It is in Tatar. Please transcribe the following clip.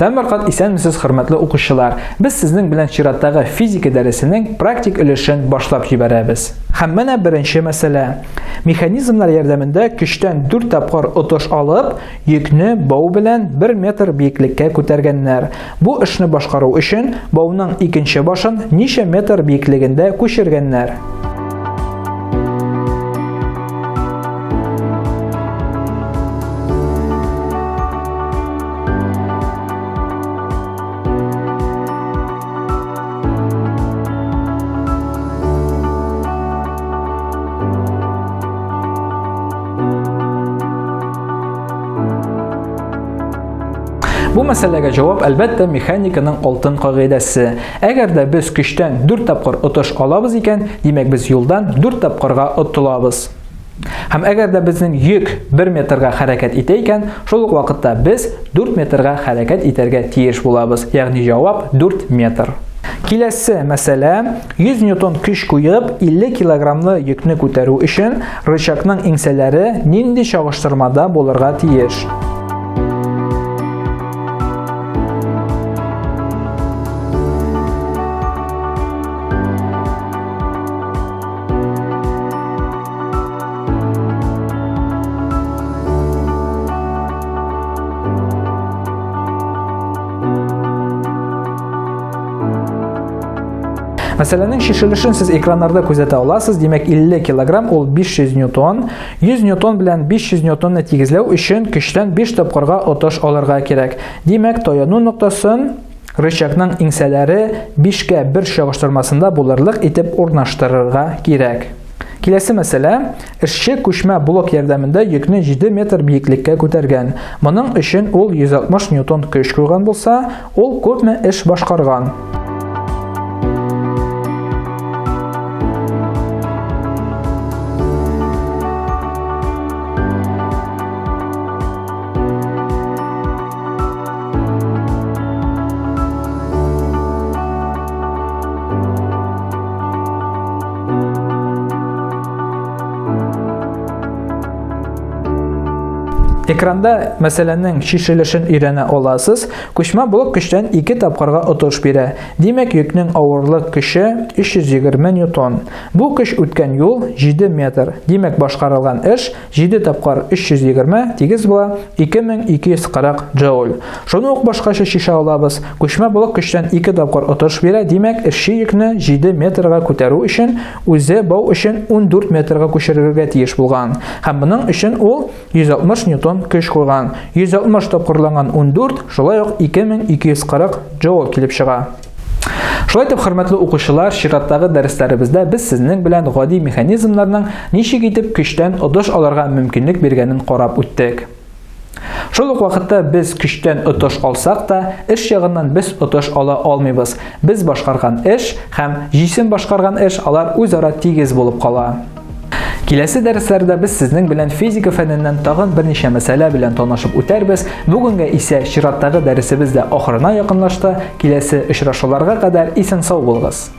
Тәм бер кат исәнмесез, хөрмәтле укучылар. Без сезнең белән чираттагы физика дәресенең практик өлешен башлап җибәрәбез. Һәм менә беренче мәсьәлә. Механизмнар ярдәмендә көчтән 4 тапкыр отыш алып, йөкне бау белән 1 метр биеклеккә күтәргәннәр. Бу эшне башкару өчен бауның икенче башын ничә метр биеклегендә күчергәннәр? Бу мәсьәләгә җавап, әлбәттә, механиканың алтын кагыйдәсе. Әгәр дә без көчтән 4 тапкыр отыш алабыз икән, димәк без юлдан 4 тапкырга оттылабыз. Һәм әгәр дә безнең йөк 1 метрга хәрәкәт итә икән, шул ук вакытта без 4 метрга хәрәкәт итәргә тиеш булабыз. Ягъни җавап 4 метр. Киләсе мәсьәлә, 100 ньютон көч куеп, 50 килограммлы йөкне күтәрү өчен рычагның иңсәләре нинди чагыштырмада булырга тиеш? Мәсьәләнең чишелешен сез экраннарда күзәтә аласыз. Димәк, 50 килограмм ул 500 ньютон. 100 ньютон белән 500 ньютонны тигезләү өчен көчтән 5 тапкырга отыш алырга кирәк. Димәк, таяну ноктасын рычагның иңсәләре 5 кә 1 чагыштырмасында булырлык итеп урнаштырырга кирәк. Киләсе мәсьәлә, эшче күчмә блок ярдәмендә йөкне 7 метр биеклеккә күтәргән. Моның өчен ул 160 ньютон көч куйган булса, ул күпме эш башкарган? Экранда мәсьәләнең чишелешен өйрәнә аласыз. Күчмә блок көчтән 2 тапкырга отыш бирә. Димәк, йөкнең авырлык көче 320 ньютон. Бу көч үткән юл 7 метр. Димәк, башкарылган эш 7 тапкыр 320 тигез була 2240 джоуль. Шуны ук башкача чишә алабыз. Күчмә блок көчтән 2 тапкыр отыш бирә, димәк, эшче йөкне 7 метрга күтәрү өчен үзе бау өчен 14 метрга күчерергә тиеш булган. Һәм моның өчен ул 160 ньютон көч куйган. 160 тапкырланган 14, шулай ук 2240 джоуль килеп чыга. Шулай итеп, хөрмәтле укучылар, чираттагы дәресләребездә без сезнең белән гади механизмнарның ничек итеп көчтән отыш алырга мөмкинлек биргәнен карап үттек. Шул ук вакытта без көчтән отыш алсак та, эш ягыннан без отыш ала алмыйбыз. Без башкарган эш һәм җисем башкарган эш алар үзара тигез булып кала. Киләсе дәресләрдә без сезнең белән физика фәненнән тагын берничә мәсьәлә белән танышып үтәрбез. Бүгенгә исә чираттагы дәресебез дә ахырына якынлашты. Киләсе очрашуларга кадәр исән-сау булыгыз.